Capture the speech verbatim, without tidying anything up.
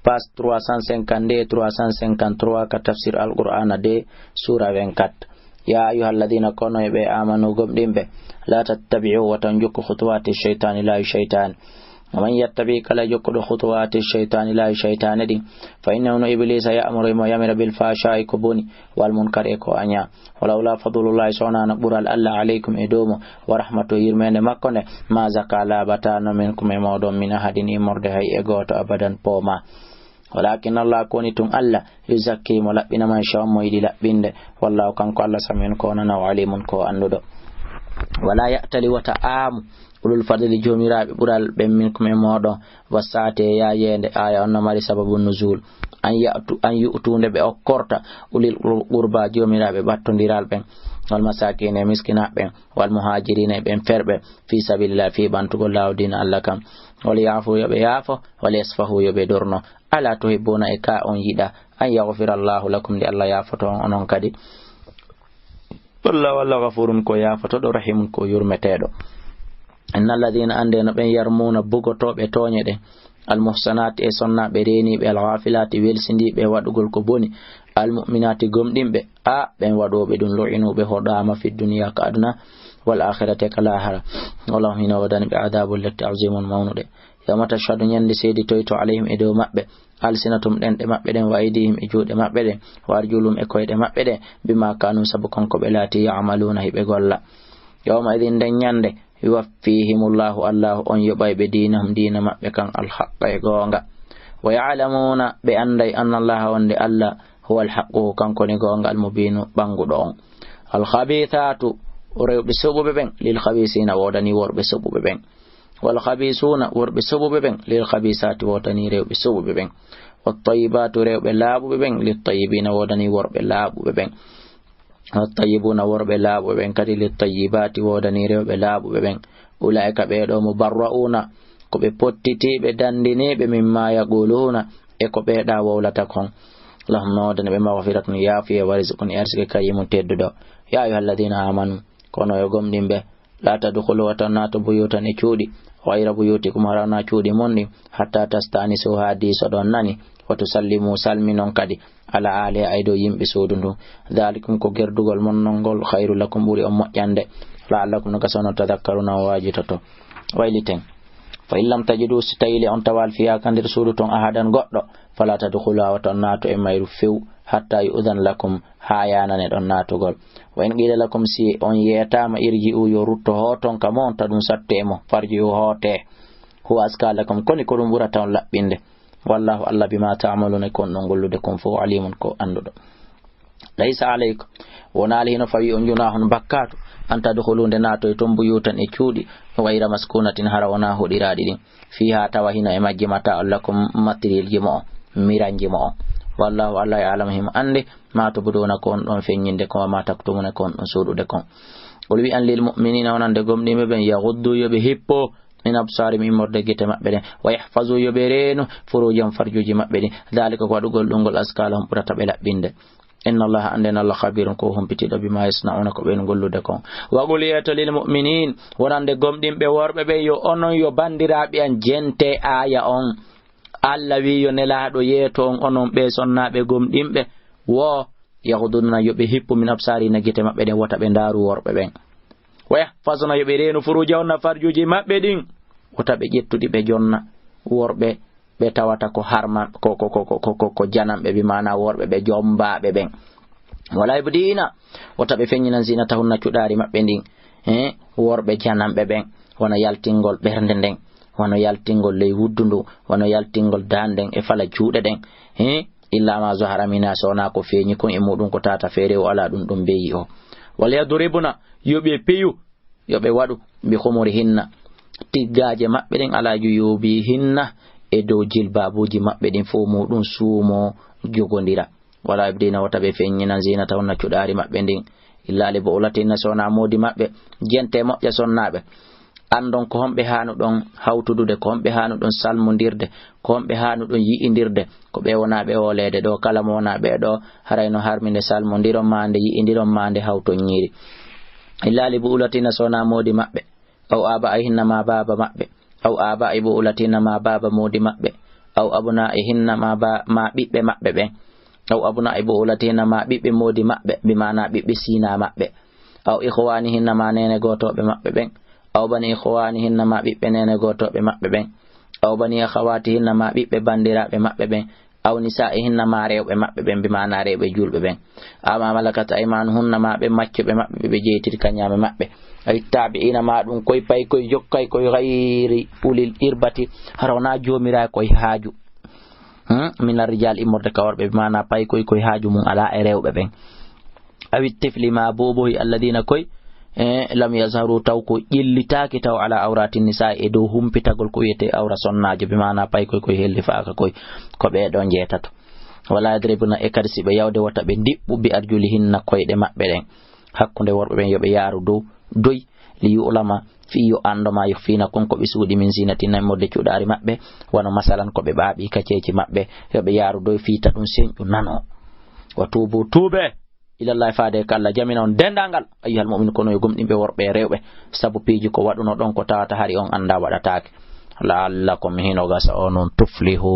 page trois cent cinquante-deux et trois cent cinquante-trois, ka tafsir Alqur'aana deux, suura vingt-quatre. Ya ayyuhalladhina, kono e ɓe amanu gomɗinɓe, la tattabi'u, wata on jokku khutuwati shaytani, laawi shaytani. Wa man yattabi, kala jokkuɗo khutuwati shaytani, laawi shaytani ɗin, fa innahu, no Iblisa, ya'muru, himo yamira bil fahsha'i, ko boni, wal munkari, e ko aña. Walawla fadlullahi, so wonano ɓural Allah alaykum, e dow mon, wa rahmatu, yurmende makko nde, ma zaka, laaɓatano, minkum, e moɗon, min ahadin, immorde hay e gooto, abadan, pooma. Walakin Allah, ko woni tun Allah, yuzakki, mo laɓɓina, man sha, mo yiɗi laɓɓinde. Wallahu, kanko Allah, samiun, ko nanawo, alimun, ko annduɗo. Wala ya'tali, wata aamu, ulul fadli, joomiraaɓe ɓural ɓen, minkum, e moɗon, wassaati, e yaayeende. Aaya on no mari sababu nuzul. An ya'tu, an yu'tu, nde ɓe okkorta, ulil qurba, joomiraaɓe ɓattondiral ɓen, wal masakin, e miskinaaɓe ɓen, wal muhajirina, e ɓen ferɓe, fi sabilillah, fi ɓantugol laawol diina Allah kan. Wal ya'fu, yo ɓe yaafo, wal yasfahu, yo ɓe dorno. Ala tuhibbuna, e ka on yiɗa, an yaghfira Allahu lakum, nde Allah yaafoto on onon kadi. Wallahu, Allah, ghafurun, ko yaafotoɗo, rahimun, ko yurmeteɗo. Innal ladhina, ande no ɓen, yarmuna, bugotooɓe tooñe ɗen, al muhsanati, e sonnaaɓe reeniiɓe, al ghafilati, welsindiiɓe e waɗugol ko boni, al mu'minati, gomɗinɓe, a ɓen waɗooɓe ɗum, lu'inu, ɓe hoɗaama, fi dunya, ka aduna, wal akhirati, ka lahara, walahum, hino woodani ɓe, adabul, lette, azimun, mawnuɗe. Yawma tashhadu, ñande seeditoyto, alayhim, e dow maɓɓe, alsinatum, ɗenɗe maɓɓe ɗen, wa aydihim, e juuɗe maɓɓe ɗen, wa arjulum, e koyɗe maɓɓe ɗen, bima kanu, sabu kon ko ɓe laati, ya'maluna, hiɓe golla. Yawma idin, nden ñande, yuwaffihimullahu, Allahu on yoɓay ɓe, dinahum, diina maɓɓe kan, alhaqqa, e goonga. Wa ya'lamuna, ɓe anday, anna Allaha, wonde Allah, huwa alhaqqu, kanko ni goonga, almubinu, ɓanguɗo on. Alkhabithatu, rewɓe soɓuɓe ɓen, lil khabisina, woodani worɓe soɓuɓe ɓen. Wal khabisuna, worɓe soɓuɓe ɓen, lil khabisati, woodani rewɓe soɓuɓe ɓen. Wat tayyibatu, rewɓe laaɓuɓe ɓen, lit tayyibina, woodani worɓe laaɓuɓe ɓen. Wat tayyibuna, worɓe laaɓuɓe ɓen kadi, lit tayyibati, woodani rewɓe laaɓuɓe ɓen. Ulaika, ɓee ɗoo, mubarra'una, ko ɓe pottitiiɓe, dandiniiɓe, mimma yaquluna, e ko ɓee ɗaa wowlata kon. Lahum, no woodani ɓe, maghfiratun, yaafuye, wa rizqun, e arsike, karimun, tedduɗo. Ya ayyuhalladhina amanu, kono yo gomɗinɓe, la tadkhulu, wata on naato, buyutan, e cuuɗi, ghayra buyutikum, hara wonaa cuuɗi mon ɗin, hatta tasta'nisu, haa diisoɗon nani, wa tusallimu, salminon kadi, ala ahliha, e dow yimɓe suudu ndun. Dhalikum, ko gerdugol mon non ngol, khayru lakum, ɓuri on moƴƴande, la'allakum, no gasa wonno, tadhakkaruna, on waajitoto. Wayliten. Fa in lam tajidu, si tawii le on tawaali, fiha, ka nder suudu ton, ahadan, goɗɗo, fala tadkhuluha, wata on naato e mayru few, hatta yu'dhana lakum, haa yaanane ɗon naatugol. Wa in qila lakum, si on yeetaama, irji'u, yo rutto, hooton ka mon, ta ɗum satte e mo, farji'u, hoote. Huwa aska lakum, koni ko ɗum ɓurata on laɓɓinde. Wallahu, Allah, bima ta'maluna, ko on ɗon gollude kon fof, alimun, ko annduɗo. Laysa alaykum, wonaali hino fawi on, junahun, bakkaatu, an tadkhulu, nde naatoyton, buyutan, e cuuɗi, ghayra maskunatin, hara wonaa hoɗiraaɗi ɗin, fiha, tawa hino e majji, mata'un lakum, matériel ji mo'on, miranji mo'on. Wallahu, Allah, ya'lamu, himo anndi, ma tubduna, ko on ɗon feññinde kon, wa ma taktumuna, ko on ɗon suuɗude kon. Qul, wi'an, lil mu'minina, wonande gomɗinɓe ɓen, yaghuddu, yo ɓe hippo, min absarihim, immorde gite maɓɓe ɗen, wa yahfazu, yo ɓe reenu, furujahum, farjuuji maɓɓe ɗin, dhalika, ko waɗugol ɗum ngol, aska lahum, ɓurata ɓe laɓɓinde. Inna Allaha, annden Allah, khabirun, ko humpitiiɗo, bima yasna'una, ko ɓen gollude kon. Wa qul, yeeto, lil mu'minin, wonande gomɗinɓe worɓe ɓe, yo onon, yo bandiraaɓe an, jente aaya on. Allah wi, yo Nelaaɗo yeeto on, onon ɓe sonnaaɓe gomɗinɓe, wo yaghdudna, yo ɓe hippu, min absarihim, gite maɓɓe ɗen, wota ɓe ndaaru worɓe ɓen. Wa yahfazna, yo ɓe reenu, furujahunna, farjuuji maɓɓe ɗin, wota ɓe ƴettu ɗi ɓe jonna worɓe ɓe tawata ko harma, ko, ko, ko jananɓe, bi maana worɓe ɓe jombaaɓe ɓen. Wala yubdina, wota ɓe feññinan zinatahunna, cuɗaari maɓɓe ndin, eh, worɓe jananɓe ɓen, wano yaltingol ɓernde nden, wano yaltingol ley wuddu ndu, wano yaltingol dande nden e fala juuɗe ɗen, eh, illa ma zahara mina, so wonaa ko feeñi kon e muɗum, ko tata feere o alaa ɗum ɗum mbeyi o. Wal yadribna, yo ɓe peyu, yo ɓe waɗu, bi khumurihinna, tiggaaje maɓɓe ɗen, ala juyubihinna, e dow jilbaabuuji maɓɓe ɗin, fow muɗum suumo, jogondira. Wala yubdina, wota ɓe feññinan, zinatahunna, cuɗaari maɓɓe ndin, illa li bu'ulatihinna, so wonaa moodi maɓɓe, jente moƴƴa sonnaaɓe. Anndon ko honɓe haanuɗon hawtudude, ko honɓe haanuɗon salmondirde, ko honɓe haanuɗon yi'indirde, ko ɓe wonaa ɓe ooleede ɗoo. Kala mo wonaa ɓee ɗoo, haray no harmi nde salmondiron maa nde, yi'indiron maa nde, hawton ñiiri. Illa li bu'ulatihinna, so wonaa moodi maɓɓe, aw aba'ihinna, maa baaba maɓɓe, aw aba'i bu'ulatihinna, maa baaba moodi maɓɓe, aw abnaa'ihinna ma ba-, ma ɓiɓɓe maɓɓe ɓen, aw abnaa'i bu'ulatihinna ma ɓiɓɓe moodi maɓɓe, bi maana ɓiɓɓe siina maɓɓe, aw ikhwaanihinna ma neene gootooɓe maɓɓe ɓen, aw bani ikhwaanihinna ma ɓiɓɓe neene gootooɓe maɓɓe ɓen, aw bani akhawaatihinna ma ɓiɓɓe banndiraaɓe maɓɓe ɓen, aw nisaa'ihinna ma rewɓe maɓɓe ɓen, bi maana rewɓe juulɓe ɓen. Aw ma malakat aymaanuhunna ma ɓe maccuɓe maɓɓe ɓe ɓe jeytiri ka ñaame maɓɓe. Aw ittaabi'iina ma ɗum koy pay koy jokkay koy ghayri ulil irbati, hara wonaa joomiraa koy haaju. Hmm? Min arrijaal immorde ka worɓe, bi maana pay koy koy haaju mum alaa e rewɓe ɓen. Awi tifli ma bobohi alladina koy, e lam yazharu taw ko ƴellitaaki taw ala awrati nisa e dow humpitagol ko wiyete awra sonnaajo, bi maana pay koy koy hellifaaka koy, ko ɓee ɗon jeetato. Wala yadribna e kadi si ɓe yawde wota ɓe ndiɓɓu bi arjulihinna koyɗe maɓɓe ɗen. Hakkunde worɓe ɓen yo ɓe yaaru dow, doy, li yu'lama fii yo anndo ma yukhfiina kon ko ɓe suuɗi min zinati nammorde cuɗaari maɓɓe, wano masalan ko ɓe ɓaaɓi ka ceeci maɓɓe, yo ɓe yaaru doy fii ta ɗum senƴu nano. Wa tuubu tuube ilallahi faade ka Allah jamina on dendaangal ayyuhal mu'min kono yo gomɗinɓe worɓe e rewɓe sabu piiji ko waɗuno ɗon ko tawata hari on annda waɗataake. La'allakum hino gasa onon tuflihu